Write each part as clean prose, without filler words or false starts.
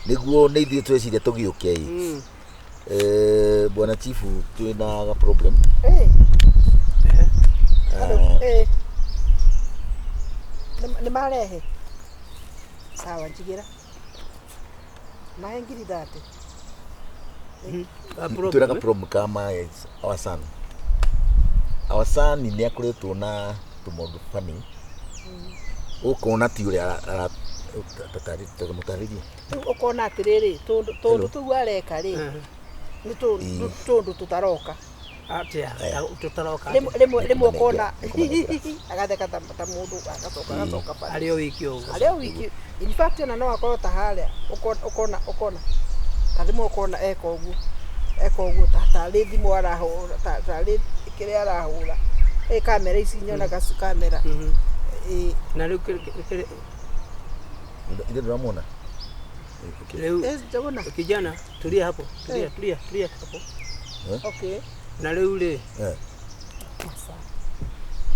Nĩguo nĩ ithuĩ tweciria tũgĩũke ĩ. Eh, bwana chifu twĩna ga problem. Eh. Hello. Eh. Nĩ marehe. Sawa njigĩra. Mahe 30,000. Twĩna ga problem ka my our son. Our son nĩ akoretwo na tũmaũndũ funny. Ũkona ti ũrĩa mũtarĩrie. Rĩu ũkona atĩrĩrĩ, tũndũ tũndũ tũu areka rĩ, nĩ tũndũ tũndũ tũtaroka. Atia tũtaroka? Rĩmwe rĩmwe rĩmwe ũkona agatheka ta mũndũ agacoka agacoka bado. Arĩ o wiki ũguo. Arĩ o wiki. In fact ona no akorwo ta harĩa ũkona ũkona ũkona ta rĩmwe ũkona eka ũguo eka ũguo ta tarĩ thimũ arahũra ta tarĩ kĩrĩa arahũra ĩ kamera ici nyonaga kamera ĩ. Na rĩu Ithe ndũramwona? Okay. Rĩu Eh, ndĩrona. Kijana, tulia hapo, tulia, tulia, tulia hapo. Okay. Na rĩu rĩ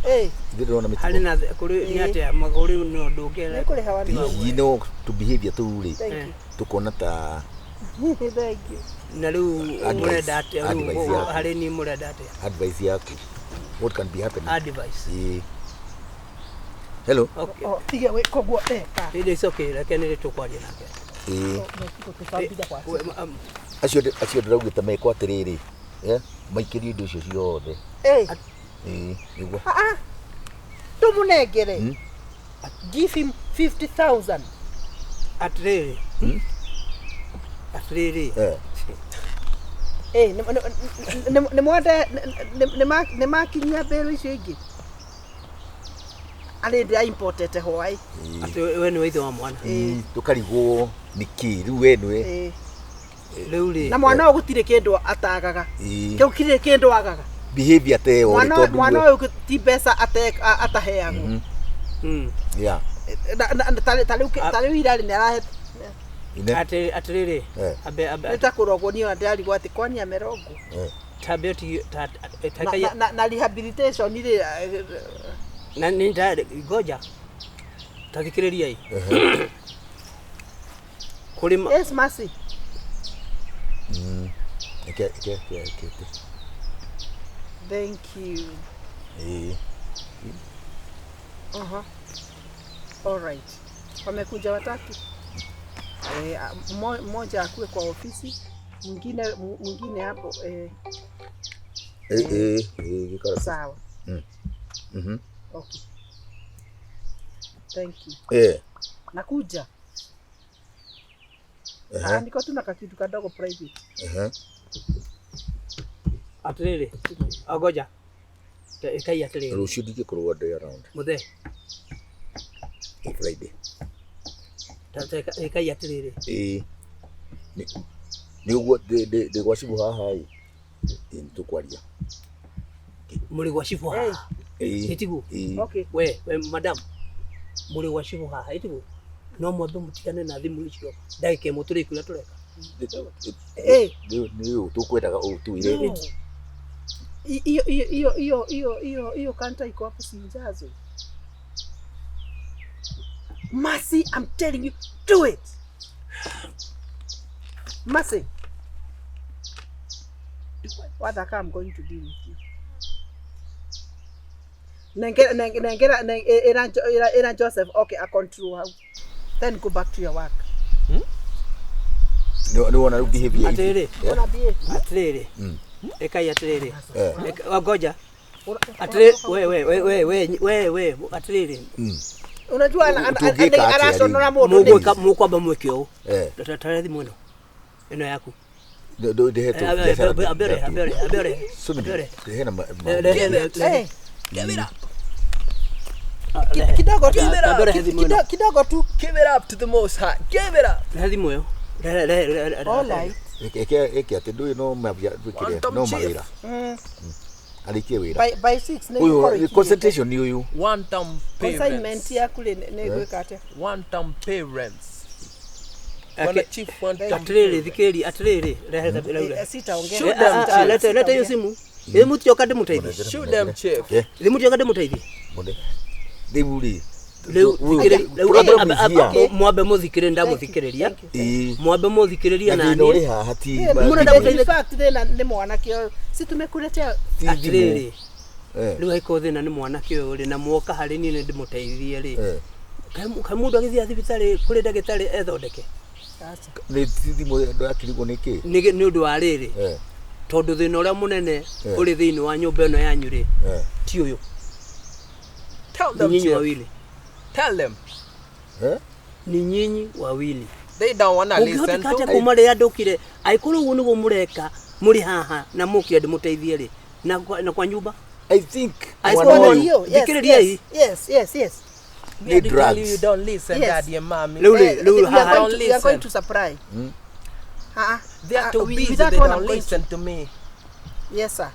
Eh. Ithe ndũrona mĩtugo. Harĩ na kũrĩ nĩ atĩa magũrĩ no ndũngĩra. Nĩ kũrĩha wa Hihi no tũ behavior tũu rĩ Thank you. tũkona ta Thank you. Na rĩu Advice. mũrenda atĩa rĩu? Advice yaku. Harĩ niĩ mũrenda atĩa? Advice yaku, what can be happening? Advice? Ĩĩ. Hello. Okay. Oh, tiga gwĩka ũguo eka. It is okay, reke nĩ tũkwaria nake. Ĩĩ. Tũtambire kwa Acio ndĩraugĩte mekwo atĩrĩrĩ, eh, maikĩrie indo icio ciothe. Eh. Ĩĩ, nĩguo. Ah, ah. Tũmũnengere. Give him 50,000. Atĩrĩrĩ, atĩrĩrĩ. Eh. Eh, nĩ mwende nĩ makinyia mbĩrũ icio ingĩ arĩ ndĩra importete hwaĩ. Atĩ we nĩwe ithe wa mwana? Ĩĩ, tũkarigwo nĩkĩ rĩu we nĩwe. Eh. Rĩu rĩ Na mwana ũyũ gũtirĩ kĩndũ atagaga. Ĩĩ. Kĩu kirĩ kĩndũ agaga. Behavior ta ĩyo rĩ, Mwana tondũ mwana we- ũyũ ti mbeca ataheagwo. Yeah. Ta rĩu irarĩ nĩ arahe. Ine. Atĩrĩrĩ. Eh. Ambe ambe. Nĩ ta kũrogwo niĩ ona ndĩrarigwo atĩ kwani amerogwo. Eh. Tambe ũtige ta Na- na rehabilitation rĩ na nĩ ngoja tathikĩrĩriai kũrĩ Yes, Mercy. Eke eke eke eke. Thank you. Ĩĩ. Uh-huh. All right. Wamekuja watatu. Eh, mmoja akuwe kwa ofisi, mwingine mwingine hapo eh, Ĩĩ ĩĩ ĩĩ gĩkara. Sawa. Okay. Thank you. Eh. Nakuja. Ehe. Ah, niko tu na kakitu kadogo private. Ehe. Atĩrĩrĩ, ngoja ĩkai atĩrĩrĩ. Rũciũ ndingĩkorwo ndĩ around. Mũthee. Ĩ Friday. Ĩkai atĩrĩrĩ. Ĩĩ. Nĩ ũguo ndĩ gwa cibũ haha ĩ. Ĩ nĩ tũkwaria. Mũrĩ gwa cibũ haha? Ĩĩ. Ĩtiguo? Ĩĩ. Okay. We madam, mũrĩ gwa cibũ haha ĩtiguo? No mwambe mũtigane na thimũ icio ndagĩka ĩmwe tũrĩkie ũrĩa tũreka. Eh. Nĩ ũũ tũkwendaga ũtwĩre. No. Hiyo hiyo hiyo hiyo hiyo hiyo hiyo kanta iko hapo sinjazo. Mercy, I'm telling you, do it. Mercy. Wathaka, I'm going to deal with you. Nengera nengera ĩra ĩra Joseph okay a control hau. Then go back to your work. Nĩ wona rĩu behavior ici. Atĩrĩrĩ. Ona behave. Atĩrĩrĩ. Ĩkai atĩrĩrĩ. Eh. Ngoja. Atĩrĩrĩ we we we we we we we atĩrĩrĩ. Unajua Tũngĩka atĩa araconora rĩu? mũndũ nĩ Mũgwĩka mũkwamba mwĩke ũũ. Eh. Tare thimũ ĩno. Ĩno yaku. Ndĩhetwo Ambe biacara. ambe ambe ambe. Sumini. Hena Eh. Kidogo tu. Kidogo tu. Give it up to the most high. Give it up. Rehe thimũ ĩyo. Rehe rehe rehe. All right. Eke eke atĩ ndũĩ no mawĩra no mawĩra. Arĩkie wĩra. By 6 nĩ Ũyũ gũkorwo ikinyĩte. concentration nĩ ũyũ. One time Consignment parents. yaku rĩ nĩ gwĩka atĩa? One time parents. Bwana chief one time. Atĩrĩrĩ thikĩrĩria atĩrĩrĩ rehe rehe. Eh, sitaongea. Shoot them chief. Lete lete hiyo simu. Ĩ mũtioka ndĩmũteithie. Shoot them chief. Eh. Ĩ mũtioka ndĩmũteithie. Mũne. Rĩu rĩ Rĩu thikĩrĩria, rĩu Problem amba- is here. mwambe mũthikĩrĩrie, ndamũthikĩrĩria. Thank you. Ĩĩ. Mwambe mũthikĩrĩrie Na na thĩna niĩ. ũrĩ haha ti Mũrenda In gũteithĩka. fact, thĩna nĩ mwanake ũyũ, si tumekuletea. Ti thimũ. Atĩrĩrĩ, Eh, rĩu angĩkorwo thĩna nĩ mwanake ũyũ rĩ, na mwoka harĩ niĩ nĩ ndĩmũteithie rĩ, eh. kaĩ mũndũ agĩthiĩ thibitarĩ kũrĩ ndagĩtarĩ ethondeke? Acha. Nĩ ti thimũ ndakirigwo nĩ kĩ? Nĩ ũndũ wa rĩrĩ, Eh, tondũ thĩna ũrĩa mũnene Eh. ũrĩ thĩinĩ wa nyũmba ĩno yanyu rĩ, eh. ti ũyũ. Tell Ni them, nyinyi Chief. wawili. Tell them. Eh? Ni nyinyi wawili. They don't wanna listen Ũngĩhoteka to atĩa me. kuma rĩrĩa ndũkire, angĩkorwo ũguo nĩguo mũreka mũrĩ haha na mũkire ndĩmũteithie rĩ, na kwa nyũmba? I think I mwana saw ũyũ one. Hiyo, yes, Thikĩrĩria yes, yes, yes, yes. Me, I Ni tell you, drugs. you don't listen, Yes. daddy and mommy. Rĩu rĩ, Eh, rĩu we are haha going to, we are Listen. going to supply. Ah, They are ah, too with busy. that They one don't I'm going listen to me. Yes, sir.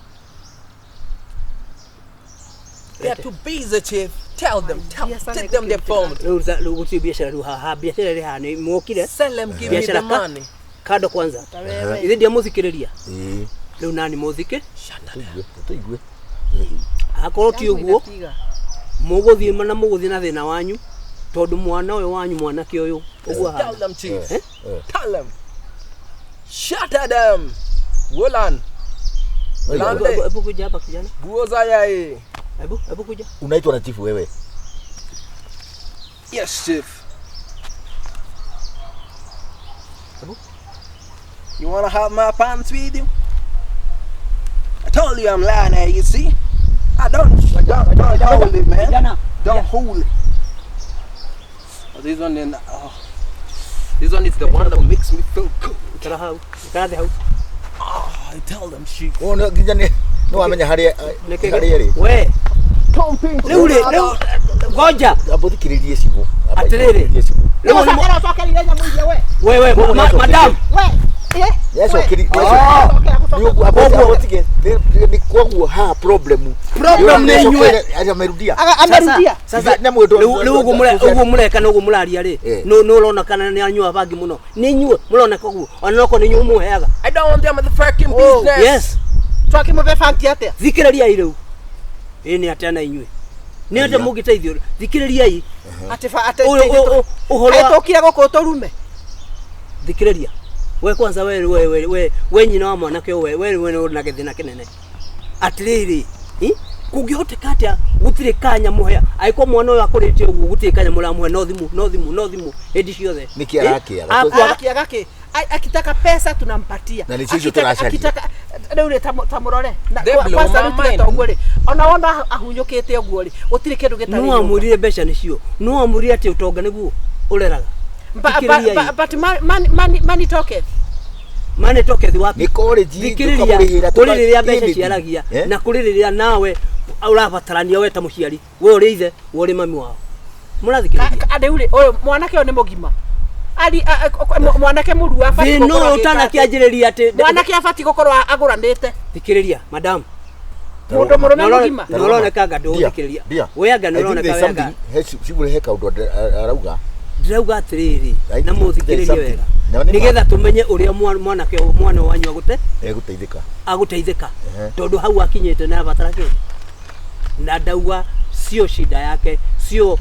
They are too busy, Chief. Tell them. Tell, Yes, sir, take them their phone. Rĩu rĩu gũtirĩ biacara rĩu haha, biacara ĩrĩ haha nĩ mwokire. Sell them, give me Biacara the ka- money. Kando kwanza. Ta wewe. Ithe ndiamũthikĩrĩria. Ĩĩ, Rĩu nani mũthike? Shut up. tũigue, tũigue. Akorwo ti Yangu ũguo, inapiga. mũgũthiĩ na mũgũthiĩ na thĩna wanyu, tondũ mwana ũyũ wanyu, mwanake ũyũ ũguo Tell ahana. them, Chief. Eh, Tell them. Shatter them. Wolan. Oiga. Lambe. Hebu kuja hapa kijana. Buoza yai. Hebu kuja. Unaitwa na chifu wewe. Yes, Chief. Abu? You wanna have my pants with you? I told you I'm lying there, you see? I don't hold it, man. Kijana. Don't hold it. Oh, this one then, oh. This one is the one that makes me feel good. Ikara hau. Ikara thĩ hau. Oh, I tell them, she. Wona nginya nĩ nĩ wamenya harĩa Nĩkĩ- harĩa ĩrĩ. We, Don't think rĩu rĩ, rĩu ngoja. Amba ũthikĩrĩrie cibũ. Amba Atĩrĩrĩ. ũthikĩrĩrie cibũ. Rĩu nĩ Ũcokere, ũcokerire nyamũ iria we. we we madam. We. Eh. Nĩacokeri- we. nĩacokeri- Cokera, gũcokera. Nĩ ũguo, amba ũtige. Nĩ koguo haha problem. Problem nĩ inyuĩ. Nĩ amerudia. Aga- amerudia. Sasa Ithe- nyamũ ĩyo rĩu rĩu ũguo ũguo mũreka na ũguo mũraria rĩ, Eh. nĩ ũrona kana nĩ anyua bangi mũno. Nĩ inyuĩ mũroneka ũguo, ona okorwo nĩ inyuĩ mũheaga. I don't want them at the fucking Oh, business. Yes. Twakĩmũbe bangi atĩa? Thikĩrĩriai rĩu. Ĩ nĩ atĩa na inyuĩ? Nĩ atĩa Aria. mũngĩteithio? Thikĩrĩriai. Atĩ ba- atĩ- Ũyũ- atĩ- ũhoro Kaĩ wa tũkire gũkũ tũrume? Thikĩrĩria. We kwanza we we we we we nyina wa mwanake ũyũ, we we we nĩ na gĩthĩna kĩnene. Atĩrĩrĩ, kũngĩhoteka atĩa gũtirĩ kanya mũhea, angĩkorwo mwana ũyũ akũrĩte ũguo gũtirĩ kanya mũramũhe, no thimũ, no thimũ, no thimũ hĩndĩ ciothe. Nĩkĩ arakĩaga? Akwaga. Arakiaga kĩ? Akitaka pesa tunampatia. Na nĩcio icio Akitaka- tũracaria. akitaka- rĩu rĩ ta mũrore. Na They blow kwanza my rĩu tiga mind. ta ũguo rĩ, ona wona ahunyũkĩte ũguo rĩ, gũtirĩ kĩndũ gĩtarĩ No nyũmba. amwĩrire mbeca nĩcio, no amwĩrire atĩ ũtonga nĩguo ũreraga. Thikĩrĩriai. But money, money, money talketh. Mane tokethi wapi? Nĩ college, Thikĩrĩria, tũkamũrĩhĩra, kũrĩ rĩrĩa mbeca ĩndĩ- ciaragia Eh? na kũrĩ rĩrĩa nawe ũrabatarania we ta mũciari, we ũrĩ ithe, we ũrĩ mami wao. Mũrathikĩrĩria? Rĩu rĩ, ũyũ mwanake ũyũ nĩ mũgima. Ari mwanake mũrua abatiĩ Thĩna gũkorwo ũyũ agĩka atĩa? ũtanakĩanjĩrĩria atĩ Mwanake abatiĩ gũkorwo agũranĩte. Thikĩrĩria, madam. Mũndũ mũrũme mũgima. Nĩ ũroneka anga ndũgũthikĩrĩria. Dear, We anga nĩ I think ũroneka there's we anga. something- cibũ he kaũndũ arauga. Ndĩrauga atĩrĩrĩ, I na think there's mũthikĩrĩrie something. wega, Na nĩ ma- nĩgetha tũmenye ũrĩa mwanake ũyũ, mwana wanyu agũte Egũteithĩka. agũteithĩka, Ehe. tondũ hau akinyĩte nĩ abatara kĩ, na ndauga sio shida yake, sio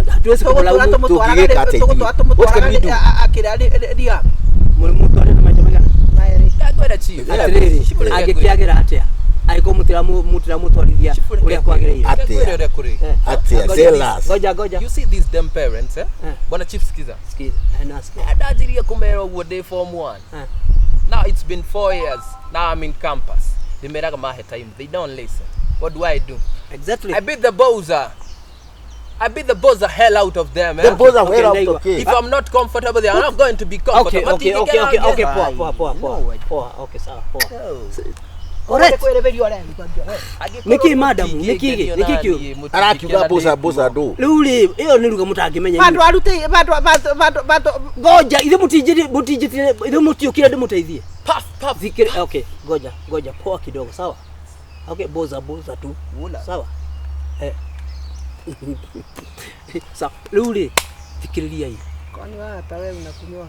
hatuwezi Tũgũtũra kumlaumu. tũmũtwaraga Tũngĩgĩka atĩa tũgũtũra ithuĩ? What can we tũmũtwaraga do? akĩrĩa rehab. Mũtwarĩte maita maigana? Maerĩ. Ndagwĩra, Chief. Atĩrĩrĩ, Chief, ũrĩa angĩkĩagĩra atĩa angĩkorwo mũtiramũtwarithia ũrĩa kwagĩrĩire? Atĩa? Ndagwĩra ũrĩa kũrĩ. Eh. Atĩa? Ngoja- Tell us. Ngoja ngoja. You see these damn parents, eh? Eh. Bwana Chief, sikiza. Sikiza. Eh, nasikia. Ndanjirie kũmera ũguo ndĩ form 1. Eh. Now it's been 4 years. Now I'm in campus. Ndĩmeraga mahe time. They don't listen. What do I do? Exactly. I beat the bowser. I beat the bowser hell out of them. Eh? The boys are Okay, well out ndaiwa. of case. If I'm not comfortable, they are not going to be Okay, comfortable. okay, okay, okay, okay, poa, poa, poa, poa. Poa, okay, sawa, poa. Correct. Kwĩrĩbĩrio ũrerigwo we. Nĩkĩ, madam? Nĩkĩ nĩkĩ kĩu? Arakiuga bosa bosa ndũ. Rĩu rĩ, ĩyo nĩ ruga mũtangĩmenya Bandũ inyuĩ. arute bandũ bandũ bandũ bandũ Ngoja, ithuĩ mũtinjĩtire, mũtinjĩtire, ithuĩ mũtiũkire ndĩmũteithie. Puff, puff. Thikĩrĩ, okay, ngoja, ngoja, poa kidogo, sawa? Okay, boza boza tu. Wula. Sawa? Eh. Sawa, rĩu rĩ, thikĩrĩriai. Kwani wewe hata wewe unakunywa?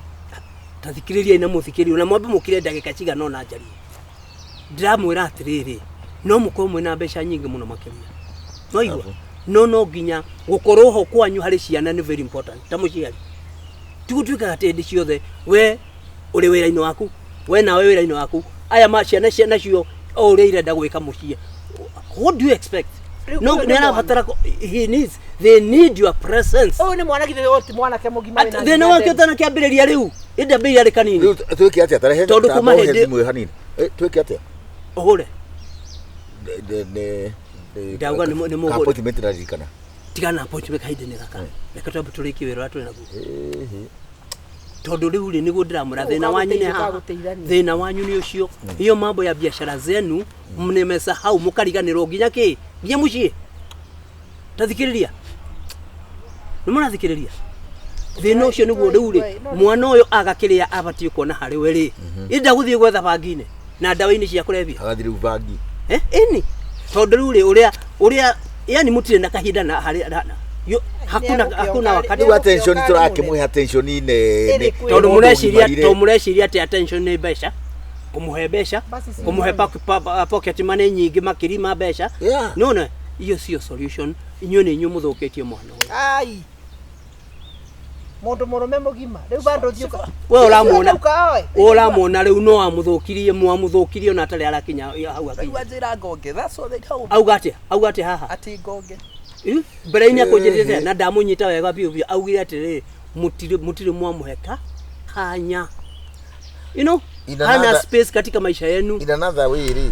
Ta thikĩrĩriai na mũthikĩrĩrie na mwambe mũkire ndagĩka cigana ũna njarie. Ndĩramwĩra atĩrĩrĩ, no mũkorwo mwĩna mbeca nyingĩ mũno makĩria. Nwaigua? No no nginya gũkorwo ho kwanyu harĩ ciana nĩ very important ta mũciari. Ti gũtuĩkaga atĩ hĩndĩ ciothe we ũrĩ wĩra-inĩ waku, we nawe wĩra-inĩ waku, aya ma ciana nacio o ũrĩa irenda gwĩka mũciĩ. What do you expect? Rĩu No ũyũ nĩ nĩ arabatara he needs, they need your presence. Ũyũ nĩ mwana githĩ ũyũ ti mwanake mũgima wĩna Thĩna wake ũtanakĩambĩrĩria rĩu, ĩndĩ ambĩrĩria arĩ kanini. Rĩu twĩke atĩa? Tarehe Tondũ kuma hĩndĩ- thimũ ĩyo hanini. Eh, twĩke atĩa? Ũhũre. Nĩ Ndauga nĩ mũhũre. ka appointment ndaririkana. Tigana na appointment kahinda-inĩ gaka. Reke twambe tũrĩkie wĩra ũrĩa twĩ naguo. Ĩhĩ. Tondũ rĩu rĩ nĩguo ndĩramwĩra Rĩu thĩna wanyu nĩ ũgagũteithia, haha. ũgagũteithania. Thĩna wanyu nĩ ũcio. Hiyo mambo ya biashara zenu mnimesahau mũkariganĩrwo nginya kĩ? Nginya mũciĩ. Ta thikĩrĩria. Nĩ mũrathikĩrĩria? Thĩna ũcio nĩguo rĩu rĩ mwana ũyũ aga kĩrĩa abatiĩ kuona harĩ we rĩ ĩnda gũthiĩ gwetha bangi-inĩ na ndawa-inĩ cia kũrebia. Agathiĩ rĩu bangi. Eh, ĩni tondũ rĩu rĩ ũrĩa ũrĩa yani mũtirĩ na kahinda na harĩ hakuna Nĩegũkĩonga hakuna wakati. Rĩu attention Nĩegũkĩonga tũrakĩmũhe attention nene. Ĩrĩ kwĩ- Tondũ Mũndũ mũreciria ũgimarire. tondũ mũreciria atĩ attention nĩ mbeca, kũmũhe mbeca, Basi si kũmũhe nini. pocket money nyingĩ makĩria ma mbeca. Yeah. Nĩwona iyo sio solution, inyuĩ nĩ inyuĩ mũthũkĩtie mwana ũyũ. Ai. Mũndũ mũrũme mũgima rĩu bado thiĩ ũka- We ũramuona Ũka, oe. we ũramuona rĩu no amũthũkirie mwamũthũkirie ona atarĩ arakinya hau akinya. Rĩu anjĩra ngonge. That's what they told me. Auga atĩa? Auga atĩa haha? Atĩ ngonge. Ĩ, mbere-inĩ akũnjĩrĩte na ndamũnyita wega biũ biũ augire atĩrĩrĩ mũtirĩ mũtirĩ mwamũhe ka kanya, you know, In hana another- space katika maisha yenu. In another way rĩ,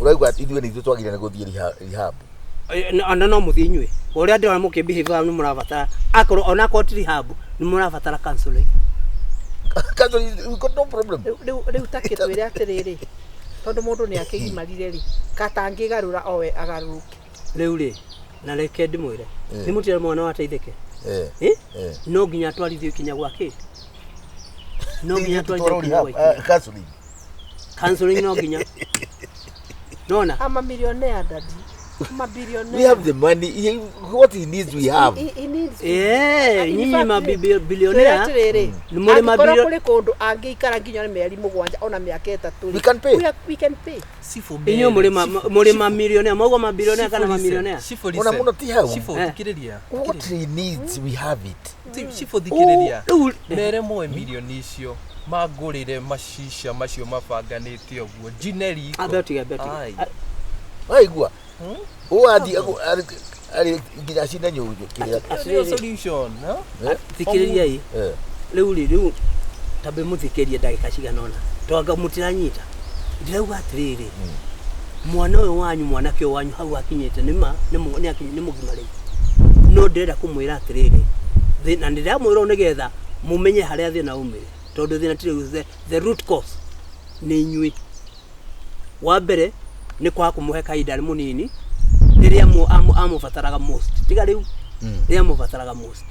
ũraigua ithuĩ nĩ ithuĩ twagĩrĩire nĩ gũthiĩ rehab. Eh, ona no mũthiĩ inyuĩ ũrĩa ndĩrona mũkĩbehave nĩ mũrabatara akorwo onakorwo ti rehab nĩ mũrabatara counseling. Counseling, we got no problem. Rĩu ta kĩtwĩre atĩrĩrĩ tondũ mũndũ nĩ akĩgimarire rĩ katangĩgarũra owe agarũrũke. Rĩu rĩ na reke ndĩmwĩre Eh. nĩ mũtira mwana wateithĩke. Eh. Eh? Eh. No nginya atwarithio ikinya gwake, no nginya Ithuĩ atwarithio tũtwarwo ikinya rehab, gwa eh, counseling. counseling no nginya nona. I'm a millionaire, daddy. I'm a billionaire. We have the money. What he needs we have. He needs to- Eh, In nyinyi fact, mabilionea twĩre atĩrĩrĩ, nĩ mũrĩ angĩkorwo kũrĩ kũndũ angĩikara nginya nĩ mĩeri 7 ona mĩaka 3 We can pay. We can pay. Sifo inyuĩ mũrĩ mũrĩ mamilionea mauga mabilionea kana mamilionea. Shifo Ona mũno ti hau. Shifo Eh. thikĩrĩria. What he needs we have it. Shifo thikĩrĩria. Rĩu Mere moe milioni icio mangũrĩre macica macio mabanganĩte ũguo njine riko. ambe ũtige ambe ũtige. Ai. Waigua? Ũũ athiĩ arĩ nginya cine nyũnyũ kĩrĩa. Ĩyo nĩyo solution, no? Eh? Thikĩrĩria ĩ Eh. rĩu rĩ rĩu tambe mũthikĩrie ndagĩka cigana ũna twanga mũtiranyita ndĩrauga atĩrĩrĩ mwana ũyũ wanyu mwanake ũyũ wanyu hau akinyĩte nĩ ma nĩ nĩ mũgima rĩu no ndĩrenda kũmwĩra atĩrĩrĩ na ndĩramwĩra ũũ nĩgetha mũmenye harĩa thĩna umĩre tondũ thĩna ti rĩu the root cause nĩ inyuĩ. Wa mbere nĩ kwaga kũmũhe kahinda mũnini rĩrĩa amũbataraga most, tiga rĩu rĩrĩa amũbataraga most,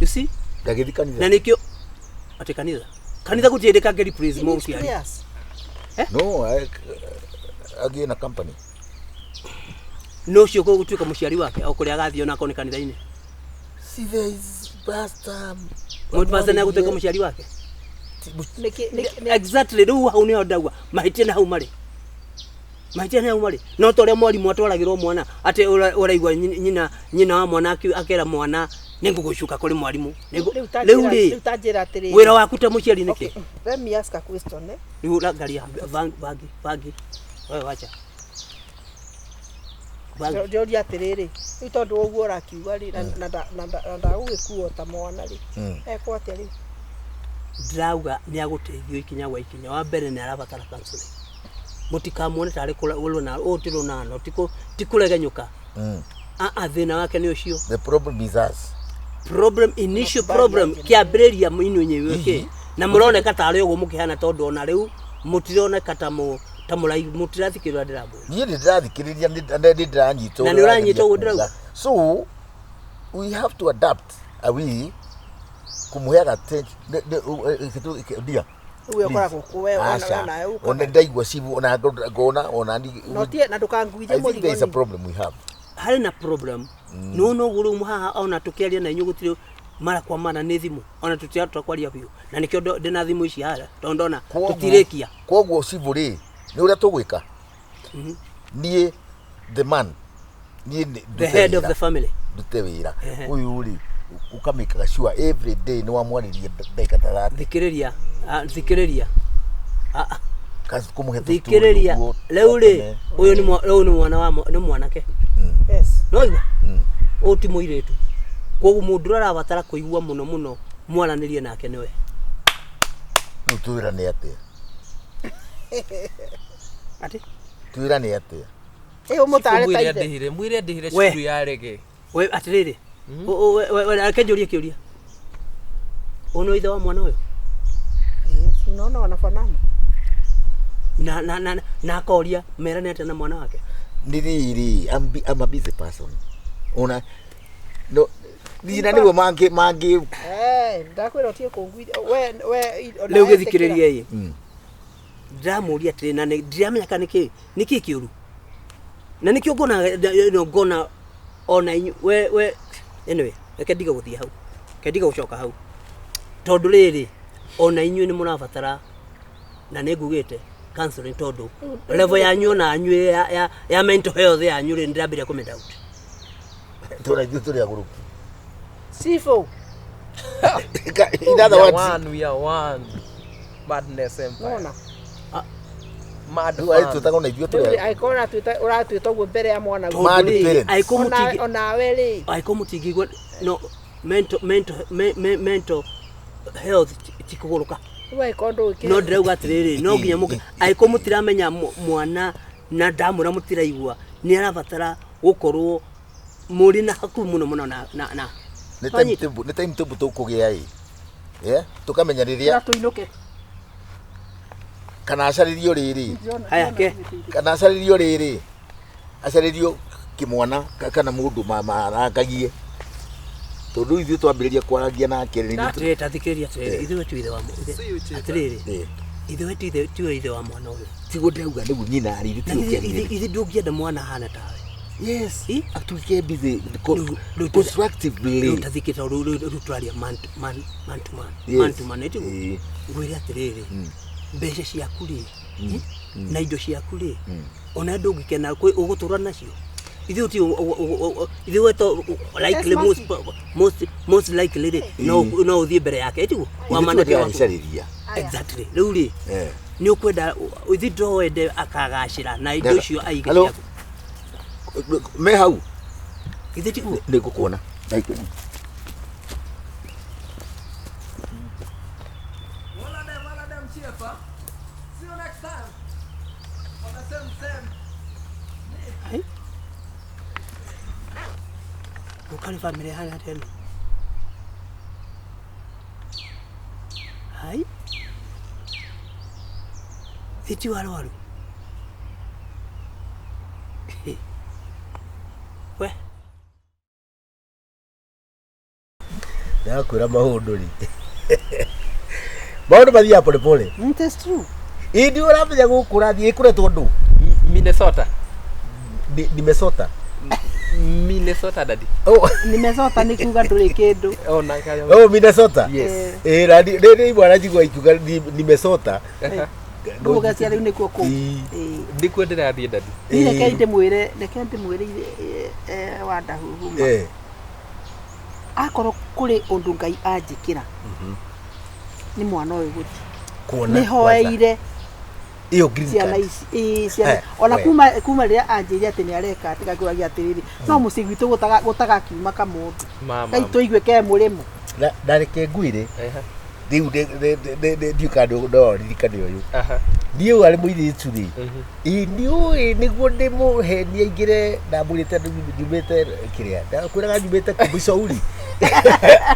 you see. Ndagĩthiĩ kanitha. Na nĩkĩo atĩ kanitha kanitha gũtirĩ hĩndĩ kangĩ replace He needs mũciari. prayers. No, agĩe na company. No ũcio gũtuĩka mũciari wake o kũrĩa agathiĩ onakorwo nĩ kanitha-inĩ. See there is pastor. Pastor nĩ agũtuĩka mũciari wake. Nĩkĩ Exactly, rĩu hau nĩho ndauga mahĩtia nĩ hau marĩ, mahĩtia nĩ hau marĩ no ta ũrĩa mwarimũ atwaragĩrwo mwana atĩ ũraigua nyina wa mwana akera mwana nĩ ngũgũcuka kũrĩ mwarimũ. Rĩu ta Rĩu njĩra- rĩ rĩu ta njĩra atĩrĩrĩ. wĩra waku ta mũciari nĩkĩ? Okay, let me ask a question, eh? Rĩu ũrangaria bangi bangi wewe wacha bangi. Ndĩũria atĩrĩrĩ rĩu tondũ ũguo ũrakiuga rĩ na ndagũgĩkuo ta mwana rĩ ekwo atĩa rĩu? Ndĩrauga nĩ agũteithio ikinya gwa ikinya. Wa mbere nĩ arabatara counseling, mũtikamuone tarĩ kũrũna ũũ ti rũnano ti kũregenyũka. Aa thĩna wake nĩ ũcio. The problem is us. Problem initial problem kĩambĩrĩria inyuĩ nyewe kĩ na mũroneka tarĩ ũguo mũkĩhana tondũ ona rĩu mũtironeka ta ta mũrai mũtirathikĩrĩria ndĩramwĩra. Niĩ nĩ ndĩrathikĩrĩria nĩ ndĩranyita Na ũrĩa nĩ ũranyita ũrageria ũguo ndĩrauga. kuuga. So we have to adapt a way kũmũheaga attention dia. Rĩu we ũkoragwo kũ we ona Aca. nawe Ona ũkaga ndaigua cibu ona ngona ona ni no tie na ndũkanguithie I think there is a mũrigo problem we have. Harĩ na problem nĩ ũguo rĩu haha ona tũkĩaria na inyuĩ gũtirĩ mara kwa mara nĩ thimũ ona tũtirahota kwaria biũ na nĩkĩo ndĩna thimũ ici haha tondũ ndona tũtirĩkia. Koguo cibu rĩ nĩ ũrĩa tũgwĩka niĩ the man Niĩ nĩ- The ndute head of wĩra. the family. Ndute wĩra. Ehe. Ũyũ rĩ, ũkamĩkaga sure every day nĩ wamwarĩria ndagĩka ta 30. Thikĩrĩria. Ah, thikĩrĩria. Ah, ah, Kũmũhe tũstory thikĩrĩria. ũguo, Rĩu rĩ, tũtũme. ũyũ nĩ rĩu nĩ mwana wa nĩ mwanake. Yes. No igua? Ũyũ ti mũirĩtu. Koguo mũndũ ũrĩa arabatara kũigua mũno mũno mwaranĩrie nake nĩwe. Rĩu twĩrane atĩa? Atĩ? Twĩrane atĩa? Ĩ ũmũtare ta Mwĩre ithe. andĩhire, mwĩre andĩhire We. cukuru ya rege. We atĩrĩrĩ. We reke njũrie kĩũria. Ũyũ nĩ ithe wa mwana ũyũ? Ĩ, si unaona wanafanana. Na akoria merane atĩa na mwana wake? Nĩ rĩrĩ, I'm a busy person. Ona no thina nĩguo mangĩ mangĩ Eh, ndakwĩra ũtige kũnguithia. We ona Rĩu etĩkĩra. gĩthikĩrĩrie ĩ. Ndĩramũria atĩrĩ na ndiramenya kana nĩkĩ nĩkĩ kĩũru. Na nĩkĩo ngona no ngona ona inyu we anyway reke ndige gũthiĩ hau. Reke ndige gũcoka hau. Tondũ rĩrĩ ona inyuĩ nĩ mũrabatara na nĩ ngugĩte counseling tondũ level yanyu ona anyuĩ ya mental health yanyu rĩ nĩndĩrambĩrĩria kũmĩ doubt. Tũra ithuĩ tũrĩ agũrũki. Sifo. In other We are words, one, we are one. Madness Empire. Nona. Mad rĩu arĩ fam. twĩtagwo na ithuĩ Rĩu tũrĩ angĩkorwo ũratwĩta ũguo mbere ya mwana Tondũ Mad rĩrĩ, parents. angĩkorwo mũtingĩ Onawe rĩ. angĩkorwo mũtingĩigua no mental health ti kũgũrũka. Rĩu angĩkorwo ndũgĩkĩra. No ndĩrauga atĩrĩrĩ no nginya mũke angĩkorwo mũtiramenya mwana na ndamwĩra mũtiraigua nĩ arabatara gũkorwo mũrĩ na hakuhĩ mũno mũno na nĩ Wanyita? timetable, nĩ timetable tũkũgĩa ĩ. Yeah, tũkamenya rĩrĩa Ĩra tũinũke. kana acarĩrio rĩrĩ Haya, ke. kana acarĩrio rĩrĩ acarĩrio kĩmwana kana mũndũ marangagie tondũ ithuĩ twambĩrĩria kwaragia nake rĩ, nĩ Atĩrĩrĩ, ta thikĩrĩria atĩrĩrĩ ithuĩ tu ithe wa atĩrĩrĩ Eh. ithuĩ tu ithe tiwe ithe wa mwana ũyũ. Tiguo ndĩrauga nĩguo nyina rĩ, ithuĩ Na tiwe ithuĩ kĩagĩrĩire. ithuĩ ndũngĩenda mwana ahana tawe. Yes, Eh? atuĩke busy Rĩu constructively. Rĩu ta thikĩ tondũ rĩu tũraria man to man, man to man, Yes. man to man ĩtiguo? Eh. Ngwĩre atĩrĩrĩ mbeca ciaku rĩ na indo ciaku rĩ ona ndũngĩkena ũgũtũra nacio ithuĩ ti ithuĩ weto likely Yes, most most most likely rĩ no ũthiĩ mbere yake ĩtiguo wa Ithuĩ manake waku. tũragĩcarĩria. Exactly. Rĩu rĩ Eh. nĩ ũkwenda ithuĩ no wende akagacĩra na indo icio aige Hello? ciaku. Me hau Ithuĩ tiguo? Nĩ ngũkuona. Thank you. All of them, all of them cheer, huh? See you next time. On the same, same. Ai. Ũkarĩ bamĩrĩ ĩhana atĩa ĩno? Hai. Thĩ ti warwaru. We. Ndakwĩra maũndũ rĩ maũndũ mathiaga polepole. It is true. Ĩ ndiũ ũramenya gũkũ ũrathiĩ ĩkũretwo ndũ Minnesota. Nimesota. Minnesota daddy. Oh, Nimesota nĩ kuga ndũrĩ kĩndũ. Oh, na kaya. oh, Minnesota. Yes. Ĩ na rĩrĩ imwe njigua ikiuga nimesota. Ndũgũgecia rĩu nĩkuo kũu. Ĩ. Ĩ. Ndikuo ndĩrathiĩ daddy. Niĩ reke ndĩmwĩre, reke ndĩmwĩre Wandahuhuma. Eh. Akorwo kũrĩ ũndũ Ngai anjĩkĩra nĩ mwana ũyũ gũthiĩ. Kuona Nĩ hoeire ĩyo green ciana card. ici ĩĩ ciana Eh, ona we. kuma rĩrĩa anjĩrire atĩ nĩ areka atĩ ngakĩũragia atĩrĩrĩ no mũciĩ gwitũ gũtagakiuma kamũndũ Mama. Ngai tũigue ke mũrĩmo. Na reke ngwĩre Ehe. rĩu ndiũ kana no ririkane ũyũ. Aha. Niĩ ũyũ arĩ mũirĩtu rĩ ĩ nĩũĩ nĩguo ndĩmũhenie aingĩre ndamwĩrĩte nyumĩte kĩrĩa ndakwĩraga nyumĩte kũ Missouri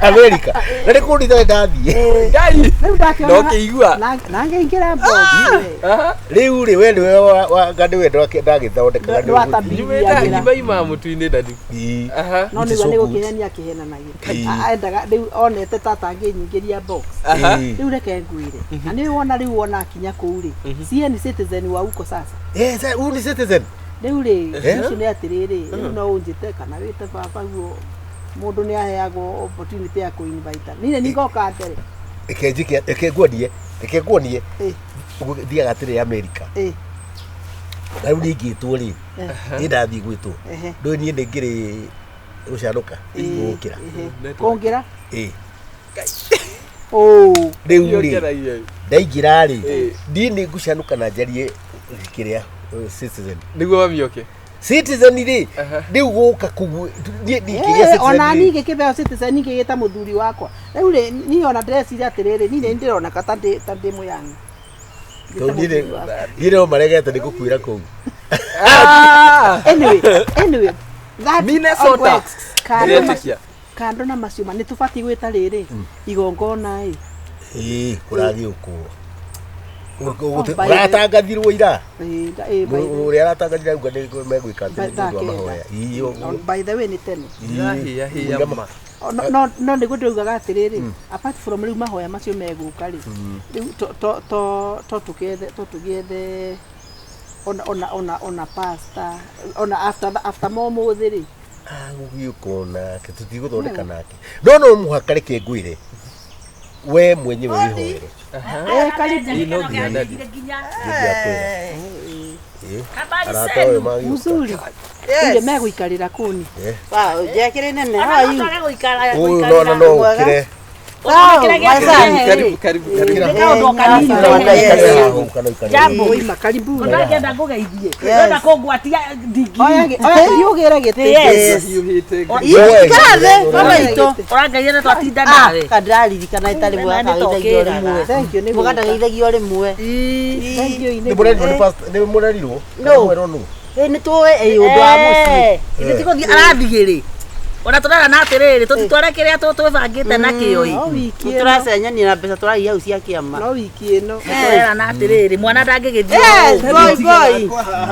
America na nĩ kũndũ itarĩ ndathiĩ. Ngai. Rĩu ndakĩona No kĩigua. na ngĩingĩra box we. Aha. Rĩu rĩ we nĩwe anga nĩwe ndagĩthondekaga Ndwa- ndwatambi- Nyumĩte ngima ima mũtu-inĩ daddy. Ĩ. Aha. No Which is nĩguo so nĩ good. gũkĩhenia akĩhenanagia. Ĩĩ. Endaga rĩu onete tata angĩnyingĩria box. Aha. Ĩ. Rĩu reke ngwĩre na nĩ wona rĩu wona akinya kũu rĩ sie ni citizen wa huko sasa. Yes, huyu ni citizen. Rĩu rĩ Eh? ũcio nĩ atĩrĩrĩ rĩu no ũnjĩte kana wĩte baba guo mũndũ nĩ aheagwo opportunity ya kũ-invite niĩ nĩ ngoka mbere. Reke njĩke, reke nguonie, reke nguonie. Ĩ. Ũguo thiaga atĩrĩ America. Ĩ. Na rĩu ningĩtwo rĩ, niĩ ndathiĩ gwĩtwo. Ehe. Ndũĩ niĩ nĩ ngĩrĩ gũcanũka gũkĩra. Kũngĩra. Ĩ. Oh. Rĩu rĩ, ndaingĩra rĩ, niĩ nĩ ngũcanũka na njarie kĩrĩa citizen. Nĩguo mami oke. Citizen rĩ, rĩu gũka kũu niĩ ndingĩgĩa Eh, ona citizen niĩ rĩ. ngĩkĩheo citizen ngĩgĩta mũthuri wakwa rĩu rĩ niĩ ona ndĩreciria atĩrĩrĩ niĩ nĩ ndĩroneka ta ndĩ ta ndĩ mũyani. Tondũ niĩ niĩ no maregete nĩ gũkuĩra kũu. Anyway, anyway, that Minnesota. works. Kando na- Ndĩretĩkia. kando na macio ma nĩ tũbatiĩ gwĩta rĩrĩ igongona ĩ. Ĩ, kũragĩũkwo. Oh, by the- Ũratangathirwo ira. Ĩ, ĩ, by the- Ũrĩa aratangathire auga nĩ megwĩka atĩ By- nĩ ũndũ wa thaa mahoya. kenda. Ĩ, ũguo. By the way nĩ tene. Ndĩrahĩa hĩa ma. O, no- no no nĩguo ndĩraugaga atĩrĩrĩ apart from rĩu mahoya macio megũka rĩ rĩu to- to- to- to tũgĩethe to tũgĩethe ona ona ona ona pasta ona after after momũthĩ rĩ Agũgĩũkwo nake tũtigũthondeka nake no no mũhaka reke ngwĩre we mwenyewe wĩhoere eh karibu Ĩ, no nginya daddy. nĩndiakwĩra Ĩ, Habari arata ũyũ zenu. magĩũka mzuri Yes. ile megũikarĩra kũni Wow, njekĩrĩ nene. How are you? ũyũ nona no ũkĩre My son. Karibu karibu karibu. Ũkĩra. Nĩ kaũndũ o kanini. Ũka Yes. ũikarĩre haha, ũka na ũikarĩre. Jambo. oima karibu Ndangĩenda ngũgeithie. Yes. Ndĩrenda kũngwatia ndingiri. oya oya yũgĩre gĩtĩ Yes. Hiũhĩte. Wewe, Ikara thĩ, wewe, baba wewe. itũ. Ũrangeithia nĩ twatinda nawe. Kandaririkana itarĩ Nĩ mwaka geithagio tũkĩraga. rĩmwe. Thank you, nĩ Mũganda gũka. geithagio rĩmwe. Thank you, nĩ Nĩ mũrerirwo nĩ pastor- nĩ mũrerirwo? No. Kana mwerwo nũ? Ĩ nĩ tũĩ ĩ ũndũ wa mũciĩ. Ithuĩ tigũthiĩ arathiĩ rĩ. Ona tũrera na atĩrĩrĩ tũtitware kĩrĩa twĩbangĩte nakĩo ĩ. no wiki ĩno Tũracenyania na mbeca tũragia hau cia kĩama. no wiki ĩno Tũrera na atĩrĩrĩ mwana ndangĩgĩthiĩ. Yes, boy boy.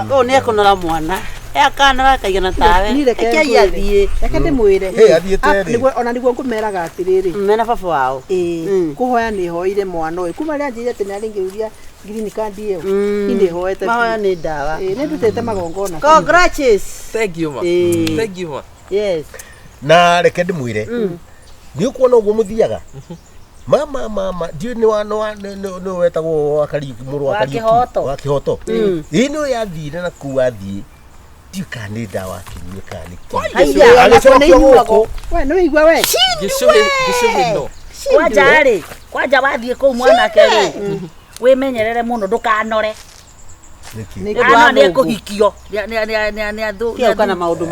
Ũyũ nĩ ekũnora mwana. E akanora akaigana tawe. Niĩ reke Reke ngwĩre. athiĩ. Reke ndĩmwĩre. Hey, athiĩte Ah, rĩ? ona nĩguo ngũmeraga atĩrĩrĩ Mena baba wao. ĩĩ Mm. kũhoya nĩ hoire mwana ũyũ kuma rĩrĩa anjĩrire atĩ nĩ arĩngĩũria green card ĩyo niĩ nĩ hoete Mahoya nĩ ndawa. Ĩĩ, nĩ ndutĩte magongona Congrats. Thank you ma. Ĩ. Thank you ma. Yes. Na reke ndĩmwĩre nĩ ũkuona ũguo mũthiaga mama mama ndiũĩ nĩ wa nĩ wa nĩ nĩ wetagwo wa Kariuki mũrũ wa Wa Kariuki Kĩhoto. wa Kĩhoto ĩĩ nĩ yathire na kuu athiĩ ndiũĩ kana nĩ ndawa akĩnyua kana nĩ kĩ Haiya. agĩcokio gũkũ we nĩ wĩigua we Gĩcũhĩ gĩcũhĩ no. Kwanja rĩ, kwanja wathiĩ kũu mwanake rĩ, wĩmenyerere mũno ndũkanore. Nĩkĩ? Nĩ- Ũndũ wa Ana nĩ Mũngũ. ekũhikio. Nĩ athũ. Tiga ũka na maũndũ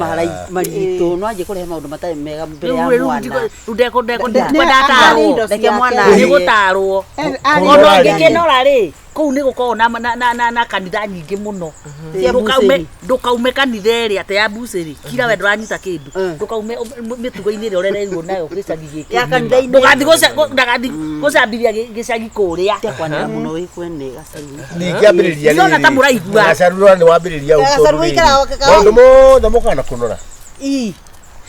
maritũ no anjie kũrehe maũndũ matarĩ mega mbere ya Rĩu rĩu mwana. rĩu ndekũ Nĩ- kwenda arĩ atarwo. indo Reke ciake. mwana Nĩ arĩe. gũtarwo. Arĩ Ona Kũnora rĩ. ũngĩkĩnora rĩ, kũu nĩ gũkoragwo na na na na na kanitha nyingĩ mũno. Cia Ndũkaume bucĩrĩ. ndũkaume kanitha ĩrĩa atĩ ya bucĩrĩ. Kira we ndũranyita kĩndũ. Ndũkaume mĩtugo-inĩ ĩrĩa ũrereirwo nayo gĩcagi gĩkĩ. Ya kanitha-inĩ. Ndũgathiĩ ndũgathiĩ gũcambithia gĩcagi kũrĩa. Tiga kwanĩra mũno wĩ kwene gacaru. Ningĩ ambĩrĩria Ndĩrona ta mũraigua. Gacarura nĩ wambĩrĩria ũũ Gacaru tondũ rĩrĩ, gũikaraga maũndũ mothe mokaga na kũnora Ii.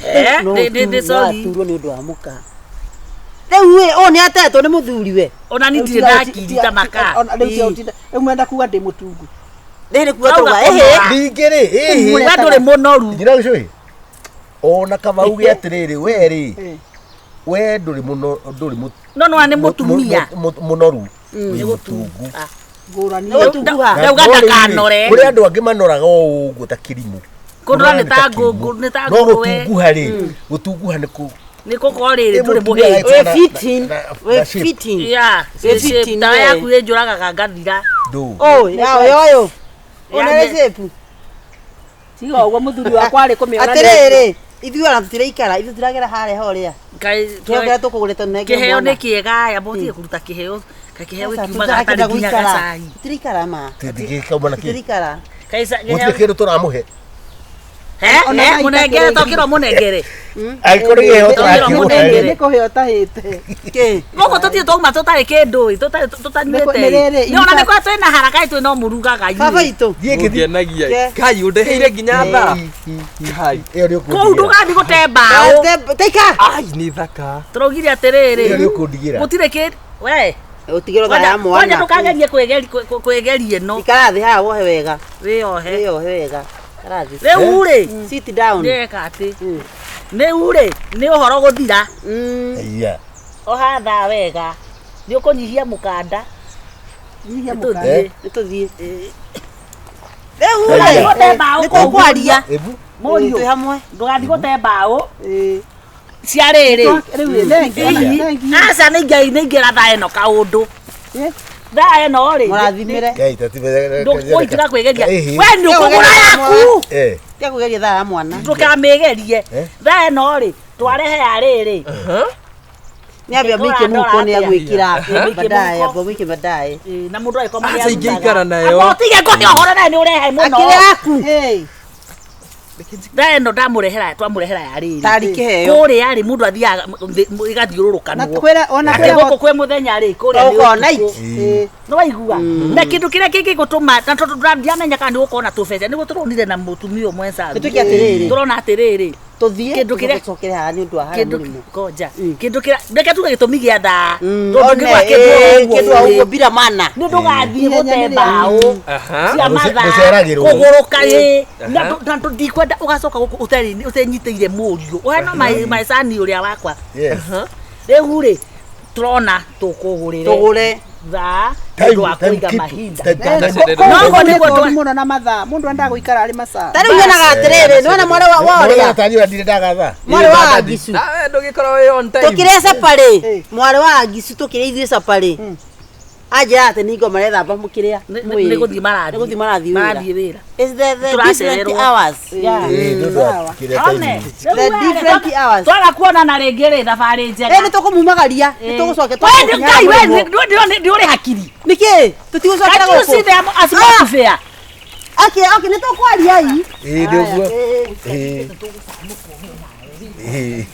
Eh, No nĩ- nĩ- nĩ sorry. aturwo nĩ ũndũ wa mũka. Rĩu ĩ ũyũ nĩ atetwo nĩ mũthuri we. Ona niĩ ndirĩ ndakiri ta makaa. Ona rĩu tiga ũtinda- rĩu mwenda kuga ndĩ mũtungu Rĩrĩ kuga Rauga tũga ĩhĩ. kũnora. ningĩ rĩ ĩhĩ We ndũrĩ mũnoru. nyina gĩcũhĩ ona kaba uge atĩrĩrĩ we rĩ Eh. we ndũrĩ mũno ndũrĩ mũ- No nĩwona nĩ mũtumia. mũnoru wĩ mũtungu ngũrani Nĩ gũtunguha. Ndauga Na no rĩrĩ, ndakanore. kũrĩ andũ angĩ manoraga o ũguo ta kĩrimũ Kũnora nĩ ta kĩrimũ. ngũngũ- nĩ ta no ngũrwe. gũtunguha rĩ gũtunguha nĩ kũ Nĩ gũkorwo rĩrĩ ndũrĩ Ĩ, mũhĩnju. Wĩ na- fitting. na- Wĩ na shape. fitting. Yeah, Wĩ shape. fitting, Ndawa we. yaku ĩnjũragaga ngathira. ndũ Ũyũ ya ũyũ ũyũ. Ya, Ũyũ nĩ nĩ- shape. tiga ũguo mũthuri wakwa arĩ kũmĩona Atĩrĩrĩ, ithuĩ ona tũtiraikara, ithuĩ tũragera harĩa horĩa. Kaĩ Kĩheo kĩrĩa tũkũgũrĩte tũnengere kĩheo mwana. nĩ kĩega aya mũtige kũruta kĩheo kaĩ kĩheo Aca, gĩkiumaga tũtirakĩenda hatarĩ nginya gũikara. gacai. Tũtiraikara ma. tũtingĩkauma na kĩ Tũtiraikara. Kaĩ gũtirĩ kĩheo kĩndũ tũramũhe He, Ona he, maita mũnengere kĩrĩ. tokĩrwo mũnengere. angĩkorwo nĩ kĩheo Tũkĩrwo tũrakĩmũhe mũnengere. nĩ kũheo ũtahĩte Kĩ? Gũkũ tũtirĩ twauma tũtarĩ kĩndũ ĩ, tũtarĩ tũtanyuĩte Nĩ rĩrĩ, ĩ. Nĩ ona nĩ kwa twĩna haraka ĩ twĩ no mũrugaga Baba inyuĩ. itũ. thiĩ ngĩthiĩ Ũngenagia. Ke. Kai ũndeheire nginya thaa. Kai. ĩyo nĩ Kũu ũkũndigĩra ndũgathiĩ gũte mbaũ. Taika. Ai nĩ thaka. Tũraugire ĩyo atĩrĩrĩ. nĩ ũkũndigĩra Gũtirĩ kĩndũ. We. Ũtigĩrwo thaa ya Kwanja mwana. ndũkagerie kwĩgeria ĩno. Ikara thĩ haha wohe wega. Wĩyohe. Wĩyohe wega. Ikara thĩ. Rĩu rĩ, Sit down. ndĩreka atĩ. Rĩu rĩ, nĩ ũhoro gũthira. Iya. Oha thaa wega. Nĩ ũkũnyihia mũkanda. nyihia Nĩ mũkanda tũthiĩ. Nĩ tũthiĩ. Rĩu Ndũgathiĩ rĩ gũte mbaũ nĩ kũu. tũkwaria. Ebu. Mũriũ. Twĩ hamwe. Ndũgathiĩ gũte mbaũ. Ĩĩ. Cia rĩrĩ. Rĩu ĩ, thengi, thengi. Aca nĩingĩra thaa ĩno kaũndũ. Eh. Thaa ĩno rĩ. Mũrathimĩre. Ngai tatibe. Ndũkũitiga kwĩgeria. Ĩhĩ. We nĩ ũkũgũra yaku. Eh. Tia kũgeria thaa ya mwana. Ndũkamĩgerie. Eh. Thaa ĩno rĩ twarehe ya rĩrĩ. Nĩ ambia mĩikie mũhuko nĩ agwĩkĩra Ĩĩ, baadaye, mũhuko. ambia mũikie baadaye. Ĩĩ, na mũndũ agĩkoma Aca ingĩikara nayo. Ũtige kũhe ũhoro nawe nĩ ũrehe mũno. Akĩrĩ yaku. Ĩĩ. Thaa ĩno ndamũrehera twamũrehera ya rĩrĩ. Tarĩ kĩheo. Kũrĩa rĩ mũndũ athiaga Na ĩgathiũrũrũkanwo. kwĩra ona Atĩ kwĩra gũkũ kwĩ mũthenya rĩ kũrĩa nĩ Ũkorwo ũtukũ. night. Ĩĩ. Nĩwaigua na kĩndũ kĩrĩa kĩngĩgũtũma na tondũ ndiamenya kana nĩ gũkorwo na tũbeca nĩguo tũronire na mũtumia ũmwe Saru. Nĩtwĩke atĩrĩrĩ. Tũrona atĩrĩrĩ Tũthiĩ Kĩndũ kĩrĩa- tũcokere haha nĩ ũndũ wa harĩa kĩndũ mũrĩmo. ngoja kĩndũ kĩrĩa reke tuge gĩtũmi gĩa thaa Mm, tondũ one, ngĩgwa kĩndũ ĩĩ, o ũguo kĩndũ o bũrĩ. ũguo bila mana. nĩ ndũgathiĩ Ihenya gũte nĩ rĩa- mbaũ Aha. cia mathaa Gũceragĩrwo. kũgũrũka ĩ na ndikwenda ũgacoka gũkũ ũtenyitĩire mũriũ ũheno maecani ũrĩa wakwa Yes. rĩu rĩ tũrona tũkũgũrĩre Tũgũre. thaa Time- nĩ ũndũ wa time kũiga keep- mahinda time- Time- time- No, Kũu nĩguo nĩ kũũru mũno na mathaa. Mũndũ endaga gũikara arĩ masaa. Ta rĩu nyonaga atĩrĩrĩ, nĩwona mwarĩ wa Nĩwona ũrĩa? tani ũrĩa ndirĩ ndagatha. Mwarĩ wa Angicu. Ah, ndũgĩkorwo wĩ on time. Tũkĩrĩa caparĩ, Ĩĩ. mwarĩ wa Angicu tũkĩrĩa ithuĩ caparĩ. Anjĩra atĩ nĩ ngoma marethamba mũkĩrĩa. Nĩ gũthiĩ marathiĩ. Nĩ gũthiĩ marathiĩ wĩra. Marathiĩ wĩra. It's the Tũracererwo. different hours. Yeah. Ĩĩ, nĩ ũndũ wa kĩrĩa One, time. The different hours. Twaga kuonana rĩngĩ rĩ thabarĩ njega. Ĩ nĩ tũkũmumagaria, nĩ tũgũcokia We nĩ Ngai we nĩ ũrĩ hakiri. Nĩkĩ? Tũtigũcokera Can't you see gũkũ. them as much fair? Okay, okay, nĩ tũkwaria i. Ĩĩ, nĩ ũguo. Ĩĩ. Ĩĩ.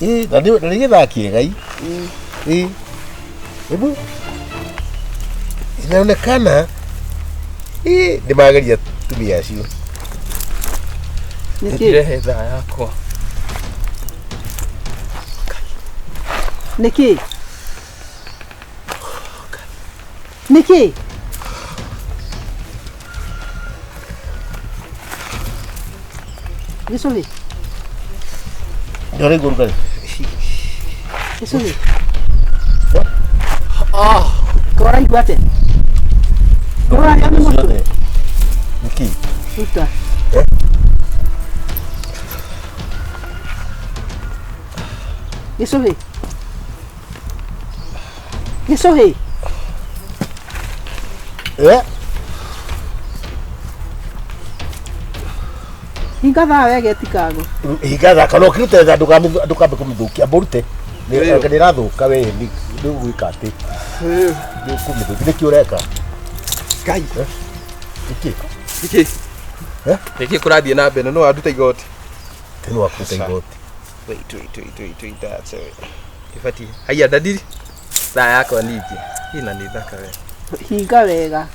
Ĩĩ, na nĩ gĩthaa kĩega i. Ĩĩ. Hebu inaonekana ĩĩ nĩ mageria tumia acio. Nĩkĩ? Ndirehe thaa yakwa. Nĩkĩ? Nĩkĩ? Gĩcũhĩ, Nĩ ũraigua ũrugarĩ? gĩcũhĩ. Ũraigua atĩa? Ũrarĩa nĩ mũtwe? Ciothe. Nĩkĩ? Ruta. Gĩcũhĩ. Gĩcũhĩ. Eh? Hinga thaa wega ĩtikagwe. Hinga thaa kana ũkĩrute thaa ndũkambe kũmĩthũkia amba ũrute. Nĩ ĩrathũka we nĩ ũgwĩka atĩ. Nĩ ũkũmĩthũkia nĩkĩ ũreka? Ngai. Nĩkĩ? Nĩkĩ? Eh? Nĩkĩ kũrathiĩ na mbere? No wanduta igoti. Tene wakũruta igoti. Wait, wait, wait, wait, wait, that's it. Ibatiĩ. Haiya ndadiri. Thaa yakwa ningĩ. Ina nĩ thaka we. Hinga wega.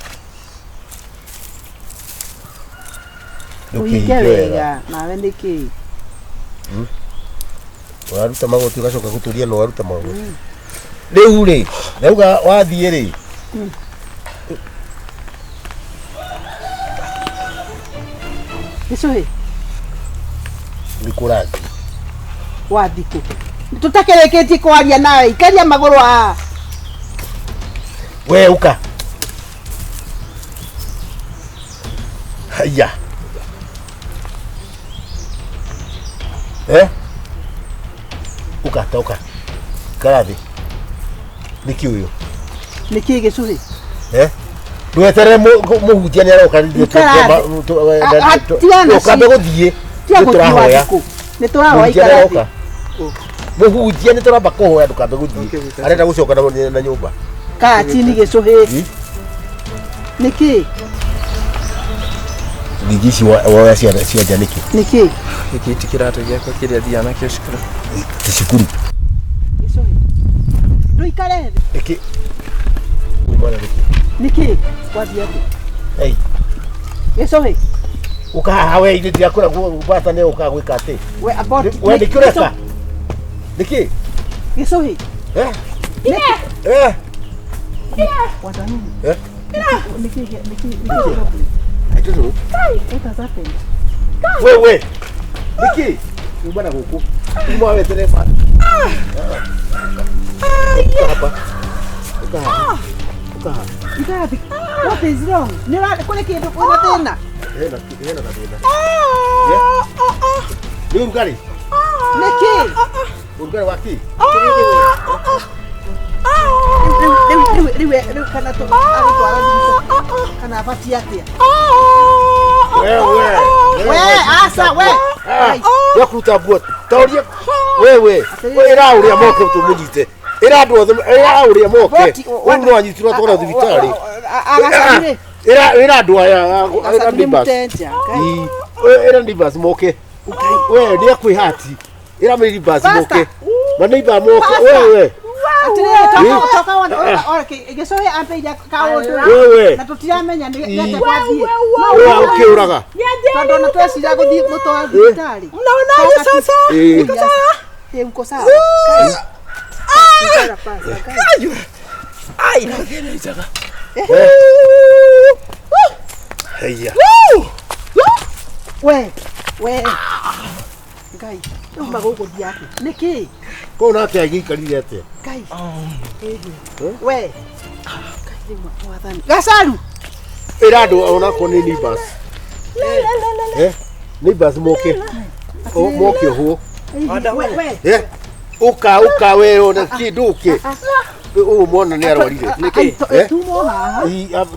Ũhinge Ndũkĩhinge wega. wega. Nawe nĩkĩ? Ũraruta magoti ũgacoka gũtũria no waruta magoti. Rĩu rĩ, ndauga wathiĩ rĩ. Gĩcũhĩ. Nĩ kũrathiĩ. Wathiĩ kũ? Tũtakĩrĩkĩtie kwaria nawe, ikaria magũrũ haha. We ũka. Haiya. Eh? Ũka ta ũka. Ikara thĩ. Nĩkĩ ũyũ? Nĩkĩ gĩcũhĩ? Eh? Ndweterere mũhunjia nĩ aroka Ikara thĩ. Tigana ũkambe gũthiĩ. Tiga Nĩ gũthiĩ tũrahoya. wathiĩ kũ? Nĩ tũrahoya Mũhunjia nĩ ikara thĩ. aroka. Mũhunjia nĩ tũramba kũhoya ndũkambe gũthiĩ. Arenda gũcoka na nyũmba. Kaa chini gĩcũhĩ. Nĩkĩ? Ningĩ ici woya cia nja nĩkĩ? Nĩkĩ? Gĩkĩ ti kĩratũ gĩakwa kĩrĩa thiaga nakĩo cukuru. Ti cukuru. Gĩcũhĩ. Ndũikare thĩ. Nĩkĩ? Ũyũ mwana nĩkĩ? Nĩkĩ? Wathiĩ atĩa? Ei. Gĩcũhĩ. Ũka haha we ithe ndirakwĩra gwata nĩ ũkaga gwĩka atĩ. We abort. We nĩkĩ ũreka? Nĩkĩ? Gĩcũhĩ. Eh? Eh? Watanini. Eh? Nĩkĩ nĩkĩ nĩkĩ? I don't know. What has happened? We we. Nĩkĩ? Uma na gũkũ. Uma wetere ba. Uka hapa. Uka hapa. Uka Ũka haha. Ikathi. What is wrong? Nĩ kũrĩ kĩndũ kwĩna thĩna. Hena gathĩna. Nĩ ũrugarĩ. Nĩkĩ? Ũrugarĩ wa kĩ? Rĩu rĩu rĩu rĩu kana agũtwara thibitarĩ kana abatiĩ atĩa? Wewe. We aca we. Ya kũruta nguo. Tauria wewe. Ĩra ũrĩa moke tũmũnyite. Ĩra andũ othe ĩra ũrĩa moke. Ũyũ no anyitirwo atwarwo thibitarĩ. Agacani Ĩra ĩra andũ aya ĩra Gacani nĩ neighbors. mũtenja. Ii. Ĩra neighbors moke. We nĩ akwĩhati. Ĩra neighbors Pastor. moke. Ma neighbor moke. Pastor. Wewe. Atĩrĩrĩ toka wona gĩcohe ambĩire kaũndũ Wewe. na tũtiramenya nĩ Ii. atĩa gwathiĩ. Wewe ũkĩũraga. Tondũ ona tweciria gũthiĩ mũtwara thibitarĩ. Mnaonaje sasa? Ii. Niko sawa? Eh, uko sawa. Kai. Kai. Ai, thĩna njega. Haiya. We, we. Ngai, uma gũgũthiĩ atĩa? Nĩkĩ? Kũu nake agĩikarire atĩa? Ngai. We. Ngai nĩ mwathani. Gacaru. Ĩra andũ onakorwo nĩ neighbors. Eh? Neighbors moke. Moke ũhwo. We, we. Eh? Ũka ũka we ona kĩndũ ũke. Ũyũ mwana nĩ arwarire. Eh? Tumo haha.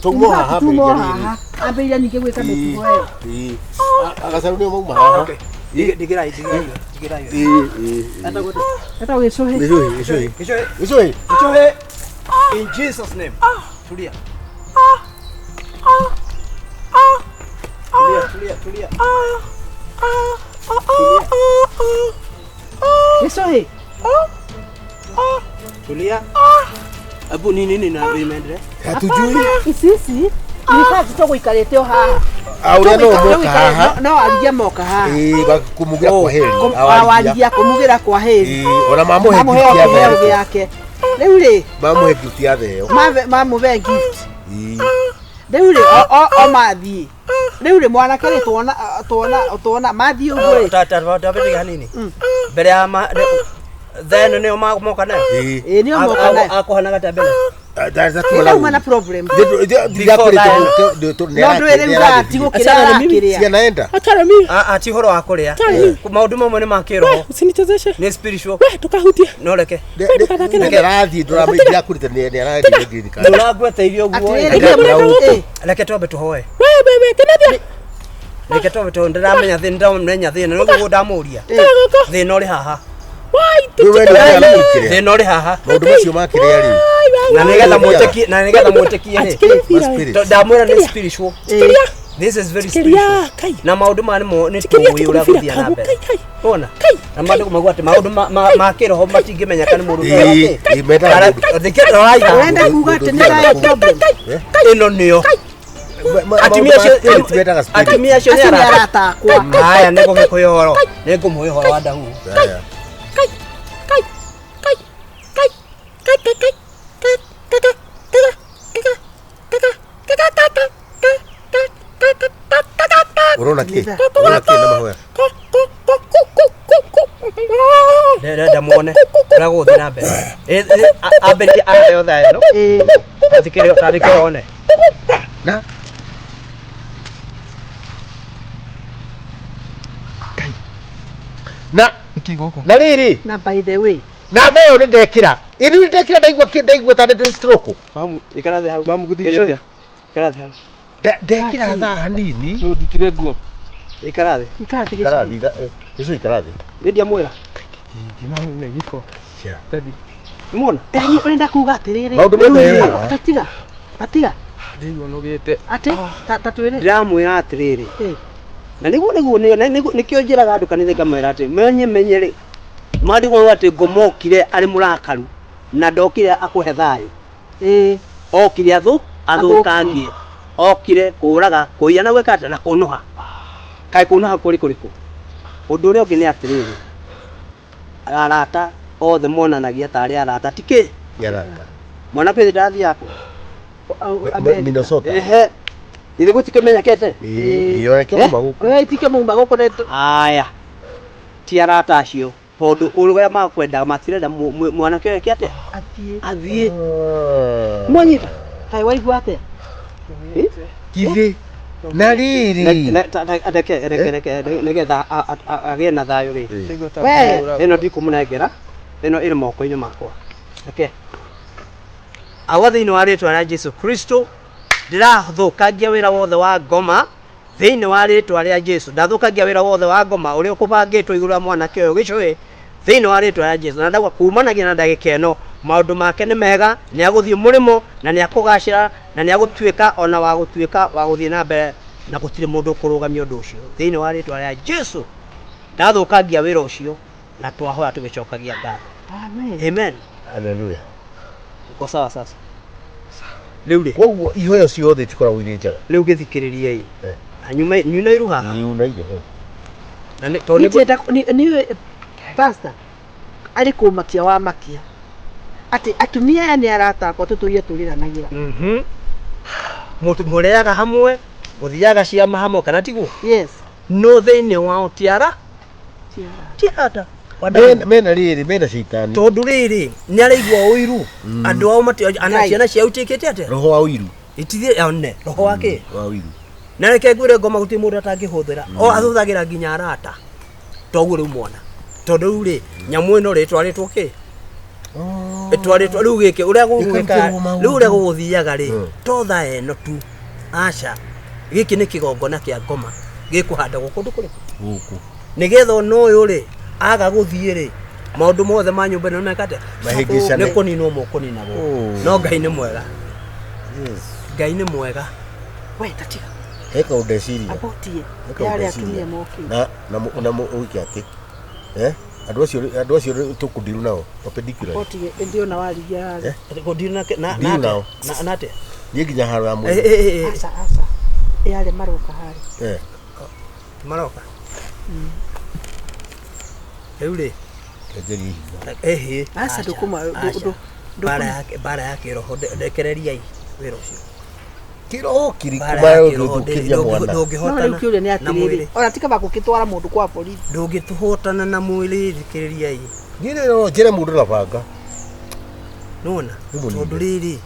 Tumo haha Tumo mbere haha. Ambĩrĩria ningĩ gwĩka mĩtugo ĩyo. rĩrĩ. Agacaru nĩo mauma haha. Ndigirai, ndigirai, ndigirai. Ii, ii. Etagwo gĩcũhĩ. Gĩcũhĩ, gĩcũhĩ. Gĩcũhĩ. Gĩcũhĩ. Gĩcũhĩ. In Jesus name. Tulia. Tulia, tulia, tulia. Gĩcũhĩ. Tulia. Abu ni nini na imeendelea? Hatujui. Ici ici. Nĩ tũgũikarĩte o haha. Ũrĩa no moka haha. No arigia moka haha. Ii, kũmugĩra kwa heri. Awarigia kũmugĩra kwa heri. Ii, ona mamũhe Mamũhe gift ya kĩheo theo. gĩake. Rĩu rĩ, Mamũhe gift ya theo. mamũhe gift. Ii. Rĩu rĩ, o mathiĩ. Rĩu rĩ mwanake rĩ tuona tuona tuona mathiĩ ũguo rĩ. Ta ta ta hanini. Mbere ya ma then nĩo moka nayo. Ii. Ĩĩ nĩo moka nayo. Akũhanaga ta mbere. Ĩrauma na problem. No ndũĩ rĩu thaa ti gũkĩrĩa arakĩrĩa. Cianaenda. Achana mimi. Ah, ti ũhoro wa kũrĩa. Achana mimi. Maũndũ mamwe nĩ ma kĩroho. Usinichezeshe. Nĩ spiritual. We tukahutie. No reke. Nĩarathiĩ ndũramenya nĩ arathiĩ ngirikana. Ndũrangwete irio ũguo. Atĩrĩrĩ, ĩ. Reke twambe tũhoe. We we we kinathia. Reke twambe tũhoe. Ndĩramenya thĩna, ndĩramenya thĩna. No guo ndamũria. Thĩna ũrĩ haha. Wai Rĩu we nĩ Thĩna ũrĩ haha. Maũndũ macio ma kĩrĩa rĩ. Na nĩgetha mwĩtĩkie, na nĩgetha mwĩtĩkie rĩ. Ndamwĩra nĩ spiritual. This is very spiritual. Kai. Na maũndũ maya nĩmo nĩ Chikiria tũĩ ũrĩa tukubira gũthiĩ na kagu. mbere. Kai kai. Wona? Kai. Na maandĩko mauga atĩ maũndũ ma kĩroho matingĩmenyeka nĩ mũndũ Ii, ii, mendaga mũndũ. Thikĩ rorai haha. Ũrenda kuga atĩ nĩ thaa problem. Ĩno nĩyo. Atumia acio Mendaga spirit. atumia acio nĩ Acio nĩ arata. arata akwa. Haya nĩ ngũgĩkũhe ũhoro. Nĩ ngũmũhe ũhoro wa Dahu. Haya. Kai. Kai. Kai. Kai. Kai kai kai. Kai kai kai. Kai kai. Kai kai. Kai kai. Kai kai. Kai kai. Kai. Ũrona kĩ? Ũrona kĩ na mahoya? Ndĩrenda muone ũrĩa gũgũthiĩ na mbere. Ambĩrĩrie aheo thaa ĩno. Thikĩrĩria tarĩkĩra one. Na na na rĩrĩ Na by the way, namba ĩyo nĩ ndekĩra ĩrĩ nĩ ndekĩra ndaigua kĩ ndaigua ta ndĩ stroke. Mamu, Ikara thĩ hau. Mamu gũthiĩ atĩa? Ikara thĩ hau. Ndekĩra thaa hanini. Nũ ndutire nguo. Ikara thĩ. ikara thĩ gĩcũhĩ. Karathi gĩcũhĩ karathi. Nĩ ndiamwĩra. Mamu nĩ gĩko. Daddy. Nĩmuona? Yaani ũrenda kuga atĩrĩrĩ. Maũndũ mothe haha. Tatiga. Tatiga. Ndĩigua nogete. Atĩ ta twĩre. Ndĩramwĩra atĩrĩrĩ. Ĩ. Na nĩguo nĩguo nĩkĩo njĩraga andũ kanitha ngamwĩra atĩ menye menye rĩ maandĩko mauga atĩ ngoma okire arĩ mũrakaru na ndokire akũhe thayũ. Ĩ. Okire athũkangie. Okire kũraga kũiya na gwĩka atĩa na kũnũha. Kaĩ kũnũha kũrĩ kũrĩkũ? Ũndũ ũrĩa ũngĩ nĩ atĩrĩrĩ, arata othe monanagia tarĩ arata ti kĩ? Nĩ arata. Mwanake ũyũ ndathiaga kũ? Minnesota. Ehe. Ithe gũtikĩmenyekete? Ĩĩ, onake auma gũkũ. We itike mauma gũkũ nĩ Aya. Ti arata acio tondũ ũrĩa makwenda matirenda mwanake ũyũ eke atĩa? athiĩ. Athiĩ. Mwanyita. Kaĩ waigua atĩa? Githĩ na rĩrĩ Reke reke reke nĩgetha agĩe na thayũ rĩ. We. Ĩno ndikũmũnengera, ĩno ĩrĩ moko-inĩ makwa. Reke. Awa thĩinĩ wa rĩtwa rĩa Jesu Kristo ndĩrathũkangia wĩra wothe wa ngoma thĩinĩ wa rĩtwa rĩa Jesu. Ndathũkangia wĩra wothe wa ngoma ũrĩa ũkũbangĩtwo igũrũ rĩa mwanake ũyũ gĩcũhĩ thĩinĩ wa rĩtwa rĩa Jesu. Na ndauga kumanagia na ndagĩka ĩno maũndũ make nĩ mega, nĩ agũthiĩ mũrĩmo na nĩ akũgacĩra na nĩ agũtuĩka ona wa gũtuĩka wa gũthiĩ na mbere na gũtirĩ mũndũ ũkũrũgamia ũndũ ũcio thĩinĩ wa rĩtwa rĩa Jesu. Ndathũkangia wĩra ũcio na twahoya tũgĩcokagia ngatho. Amen. Amen. Haleluya. Uko sawa sasa? Rĩu rĩ, Koguo ihoyo ciothe itikoragwo irĩ njega. rĩu gĩthikĩrĩriei. Eh. Na nyuma nyuna iru haha. Niuna irio. Na nĩ tondũ nĩ Nĩ nĩ pastor arĩ kũmakia wa makia atĩ atumia aya nĩ arata akwa tũtũire tũrĩranagĩra. Mhm. Mũtu mũrĩaga hamwe, mũthiaga ciama hamwe kana tiguo? Yes. No thĩinĩ wao tiara ti arata. Mena mena rĩrĩ mena caitani. Tondũ rĩrĩ nĩ araigua ũiru andũ ao mati ana Ngai. ciana ciao itiĩkĩte atĩa? Roho wa ũiru. Itithiĩ one roho wa kĩ? Wa ũiru. Na reke ngwĩre ngoma gũtirĩ mũndũ atangĩhũthĩra. O ahũthagĩra nginya arata. Toguo rĩu mwana. Tondũ rĩu rĩ nyamũ ĩno rĩ ĩtwarĩtwo kĩ? Ĩtwarĩtwo rĩu gĩkĩ ũrĩa gũgwĩka Ĩkarutĩrwo maũndũ. rĩu ũrĩa gũgũthiaga rĩ Mm. to thaa ĩno tu aca gĩkĩ nĩ kĩgongona kĩa ngoma gĩkũhandagwo kũndũ kũrĩkũ Gũkũ. nĩgetha ona ũyũ rĩ aga gũthiĩ rĩ maũndũ mothe ma nyũmba ĩno meka atĩa Mahĩngĩcane. nĩ kũninwo mũkũninagwo Oh. no Ngai nĩ mwega Yes. Ngai nĩ mwega We tatiga. He kaũndũ ndeciria. Abotie. He kaũndũ Yarĩ ndeciria. atumia mokĩte. Na na na ũike atĩ. Eh? Andũ acio andũ acio tũkũndiru nao perpendicular. Abotie ĩndĩ ona warigia harĩa. Eh? Gũthiĩ na na Ndiru nao. na na atĩa Niĩ nginya haro ya Eh, mwĩrĩ. eh, eh, eh, Aca aca. Yarĩ maroka harĩa. Eh. maroka rĩu rĩ Enjeria ihiga. ĩhĩ Aca ndũkũma ndũ mbara ya kĩroho ndekereriai wĩra ũcio Kĩroho kĩrĩkũ Mbara ya kĩroho marũthũkĩria mwana. No rĩu ndũngĩhotana kĩũria nĩ na atĩrĩrĩ mwĩrĩ ona ti kaba gũkĩtwara mũndũ kwa borithi. ndũngĩtũhotana na mwĩrĩ thikĩrĩriai Niĩ rĩ no njĩre mũndũ na banga. nona Nĩ mũnini. tondũ rĩrĩ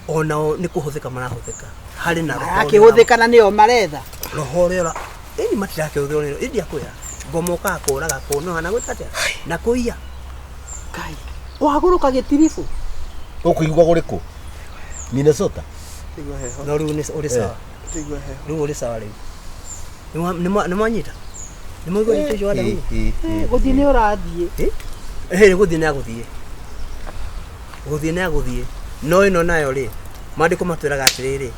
onao nĩ kũhũthĩka marahũthĩka harĩ na roho ũrĩa Marakĩhũthĩka na nĩo maretha. roho ũrĩa ũra ĩni matirakĩhũthĩrwo nĩ ĩndi akwĩra ngoma ũkaga kũraga kũnoha na gwĩka atĩa na kũiya Ngai. Wagũrũka gĩtiribũ. Ũkũigua gũrĩkũ? Minnesota. no rĩu nĩ ũrĩ sawa rĩu ũrĩ sawa rĩu Nĩ mwanyita nĩ mwaigua ndeto icio wadahuhu Eh, eh, Gũthiĩ nĩ ũrathiĩ. ĩhĩ gũthiĩ nĩ agũthiĩ gũthiĩ nĩ agũthiĩ no ĩno nayo rĩ maandĩko matwĩraga atĩrĩrĩ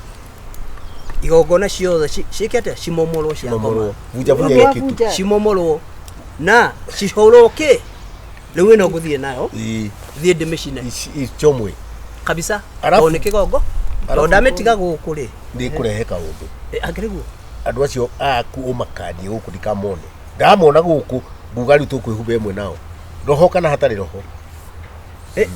igongona ciothe ciĩke atĩa cimomorwo cia ngoma Momorwo. Bunja bunja gĩkĩ tu. Ũngĩwabunja. cimomorwo na cihũrwo kĩ rĩu ĩno ngũthiĩ nayo Ĩ, thiĩ ndĩmĩcine icomwe. kabisa Arabu- tondũ nĩ kĩgongo tondũ Arabu- ndamĩtiga gũkũ rĩ Nĩ kũrehe kaũndũ. akĩrĩ guo Andũ acio aku ũmakanie gũkũ ndikamone. Ndamona gũkũ nguga rĩu tũkwĩhumba ĩmwe nao. Roho kana hatarĩ roho. Eh,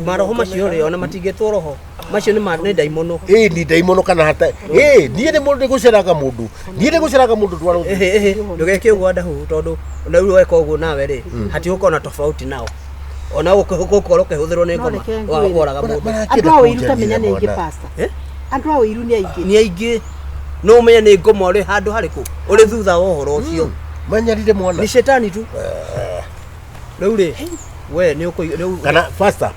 maroho macio rĩ ona matingĩtwo roho macio nĩ nĩ ndaimono Ĩ ni ndaimono kana hatarĩ. Ĩ niĩ nĩ mũndũ ndĩgũceraga mũndũ. Niĩ ndĩgũceraga mũndũ twara. Ĩhĩ, ĩhĩ, ndũgeke ũguo ndahu tondũ na rĩu weka ũguo nawe rĩ hatigũkorwo na tofauti nao ona gũkorwo ũkĩhũthĩrwo nĩ No ngoma reke ngwĩre. woraga mũndũ Andũ a ũiru ta menya nĩ aingĩ pastor. Eh? Andũ a ũiru nĩ aingĩ. nĩ aingĩ no ũmenye nĩ ngoma ũrĩ handũ harĩkũ ũrĩ thutha wa ũhoro ũcio Manyarire mwana. nĩ cetani tu rĩu rĩ we nĩ ũkũ rĩu Kana pastor.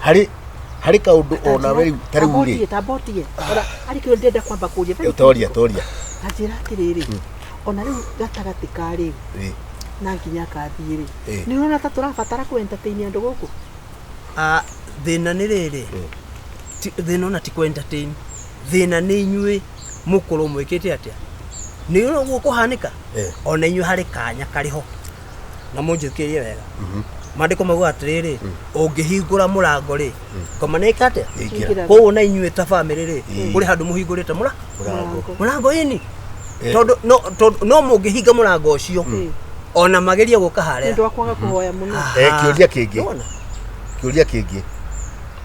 Harĩ harĩ kaũndũ onawe rĩu ta rĩu rĩ. Tambotie tambotie. Ona arĩ kĩũria ndĩrenda kwamba kũria. Very Toria toria. Ta njĩra atĩrĩrĩ ona rĩu gatagatĩ ka rĩu Ĩ. na nginya kathiĩ rĩ Ĩ. nĩ ũrona ta tũrabatara kũ entertain andũ gũkũ Ah, thĩna nĩ rĩrĩ thĩna ona ti kũ entertain thĩna nĩ inyuĩ mũkorwo mwĩkĩte atĩa nĩ ũguo kũhanĩka Eh. ona inyuĩ harĩ kanya karĩ ho na mũnjĩkĩrie wega maandĩko mauga atĩrĩrĩ ũngĩhingũra mũrango rĩ ngoma nĩ ĩka atĩa Ĩingĩra. koguo na inyuĩ ta bamĩrĩ rĩ Ĩ. kũrĩ handũ mũhingũrĩte mũra Mũrango. mũrango ĩni Eh. tondũ no tondũ no mũngĩhinga mũrango ũcio ona magerie gũka nĩ harĩa ũndũ wa kwaga kũhoya mũno Eh, kĩũria kĩngĩ. Nĩwona? Kĩũria kĩngĩ.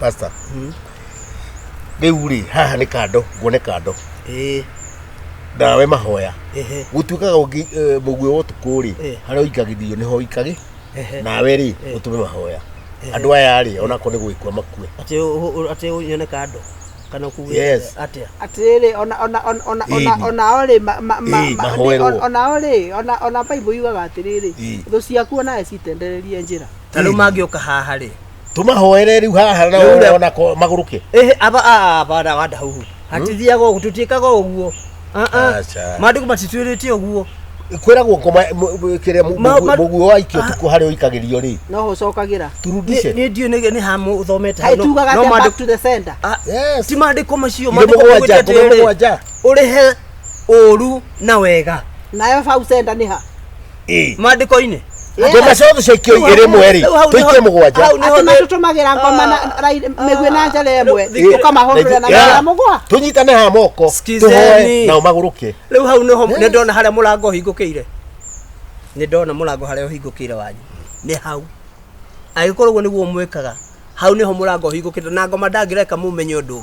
Pastor. Rĩu rĩ haha nĩ kando nguone kando. Ĩĩ, Ndawe mahoya. ĩhĩ, Gũtuĩkaga ũngĩ mũguĩ wa ũtukũ rĩ Eh. harĩa ũikagithio nĩho ũikagĩ ehe. nawe rĩ Eh. ũtũme mahoya. Andũ aya rĩ, onako nĩ gwĩkua makue. Atĩ nyone kando kana kuge Yes. atĩa? Atĩrĩrĩ, ona ona ona ona ona Ĩni. onao rĩ, ma- ma- ma- Ĩĩ, ma- mahoerwo. onao rĩ, ona Bible yugaga atĩrĩrĩ, Ĩĩ. thũ ciaku onawe citendererie njĩra. Ta rĩu mangĩũka haha rĩ, Tũmahoere rĩu haha Rĩu ũrĩa- na onako magũrũke. Ĩhĩ, aba aba wanda huhu hatithiaga ũguo, tũtiĩkaga ũguo. Ah, ah. Aca. Maandĩko matitwĩrĩte ũguo. Kwĩragwo ngoma kĩrĩa mũguo waikio tukũ harĩa ũikagĩrio rĩ, No ũcokagĩra. turudishe. Niĩ ndiũĩ nĩ ha mũthomete Hai hau, no- tugaga no atĩa, maandĩko- back to the sender. Ah, Yes. ti maandĩko macio. Irĩ Maandĩko mũgwanja, maugĩte ngoma atĩrĩrĩ, mũgwanja. ũrĩhe ũru na wega. Nayo bau sender nĩ ha? Ĩĩ. Maandĩko-inĩ. Ngoma ciothe ciaikio igĩrĩ ĩmwe rĩ, Rĩu hau nĩho- tũikie mũgwanja. hau nĩho Atĩ matũtũmagĩra ngoma na mĩguĩ na njara ĩmwe, Ĩĩ. ũkamahũrĩra na Yeah. mĩara mũgwa. Tũnyitane haha moko, Skizeni. tũhoe nao magũrũke. Rĩu hau nĩho nĩ ndona harĩa mũrango ũhingũkĩire, nĩ ndona mũrango harĩa ũhingũkĩire wanyu nĩ hau. Angĩkorwo ũguo nĩguo mwĩkaga, hau nĩho mũrango ũhingũkĩte na ngoma ndangĩreka mũmenye ũndũ.